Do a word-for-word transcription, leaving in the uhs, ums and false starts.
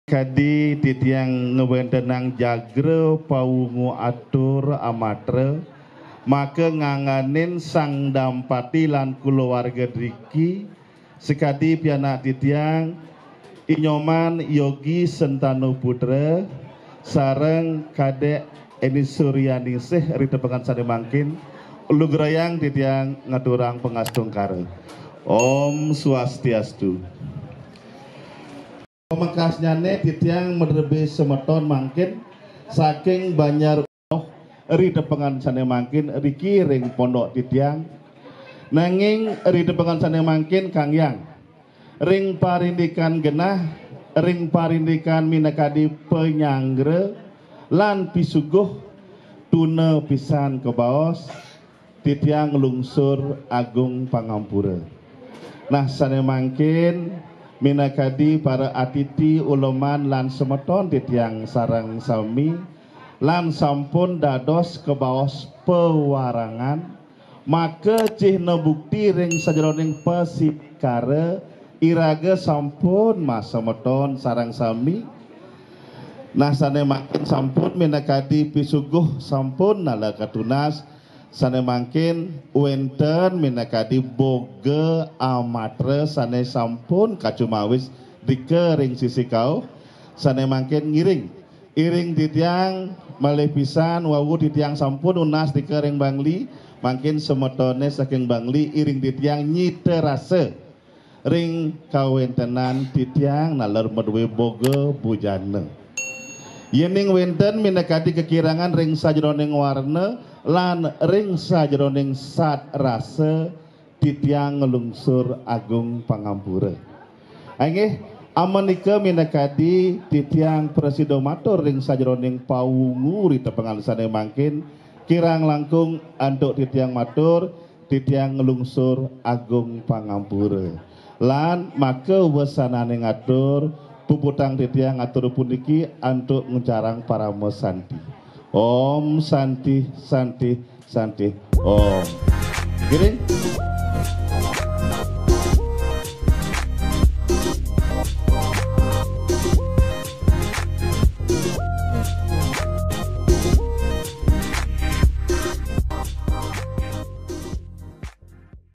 Kadi titiang ngwentenang jagra pawungu atur amatra, maka nganganin sang dampati lan kulawarga driki, sakadi pianak titiang, I Nyoman Yogi Sentanu Putra, sareng Kadek Eni Suryaningsih ri tepengan sane mangkin, lugrayang titiang ngaturang pangastungkara. Om Swastiastu. Pamekasnyane titiang madrebe semeton mangkin saking Banjar ri tepengan sane mangkin riki ring pondok titiang. Nanging ri tepengan sane mangkin Kang Hyang, ring parindikan genah, ring parindikan minakadi panyanggra lan pisuguh tuna pisan kabaos, titiang lungsur agung pangampura. Nah, sane mangkin minakadi para atiti uleman lan semeton titiang sareng sami, lan sampun dados kabaos pawarangan, maka cihna bukti ring sajeroning pasikara iraga sampun masemeton sareng sami. Nah, sane mangkin sampun minakadi pisuguh sampun nala katunas, sane mangkin wenten minakadi boga amatra sane sampun kacumawis dika ring sisi kauh, sane mangkin ngiring. Iring titiang malih pisan wau titiang sampun nunas dika ring Bangli, mangkin semetone saking Bangli iring titiang nyita rasa ring kawentenan titiang naler madue boga bujana. Yening wenten minakadi kakirangan ring sajeroning warna lan ring sajeroning sat rasa, titiang nglungsur agung pangampura. Inggih, amenika minakadi titiang prasida matur ring sajeroning pawungu ri tepengan sane mangkin, kirang langkung antuk titiang matur, titiang nglungsur agung pangampura. Lan maka wesanane ngatur, puputang titiang atur puniki antuk nguncarang parama santi. Om Santi, Santi, Santi, Om. Giring.